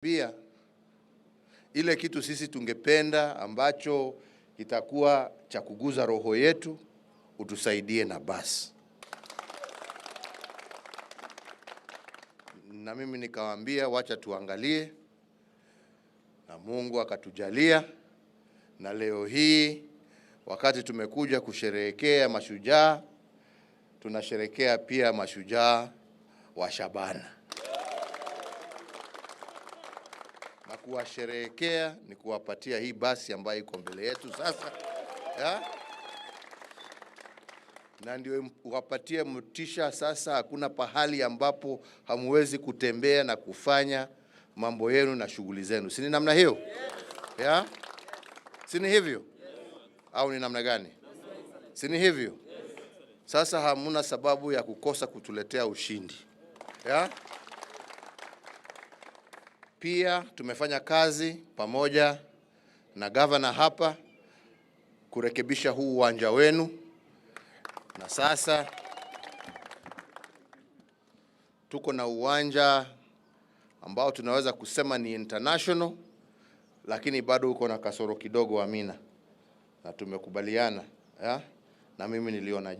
Pia ile kitu sisi tungependa ambacho kitakuwa cha kuguza roho yetu, utusaidie na basi. Na mimi nikawaambia wacha tuangalie, na Mungu akatujalia, na leo hii wakati tumekuja kusherehekea mashujaa, tunasherehekea pia mashujaa wa Shabana. Na kuwasherehekea ni kuwapatia hii basi ambayo iko mbele yetu sasa ya? Na ndio wapatie mtisha sasa. Hakuna pahali ambapo hamwezi kutembea na kufanya mambo yenu na shughuli zenu, si ni namna hiyo ya? Si ni hivyo au ni namna gani? Si ni hivyo? Sasa hamuna sababu ya kukosa kutuletea ushindi ya? Pia tumefanya kazi pamoja na gavana hapa kurekebisha huu uwanja wenu, na sasa tuko na uwanja ambao tunaweza kusema ni international, lakini bado uko na kasoro kidogo, Amina, na tumekubaliana ya? Na mimi niliona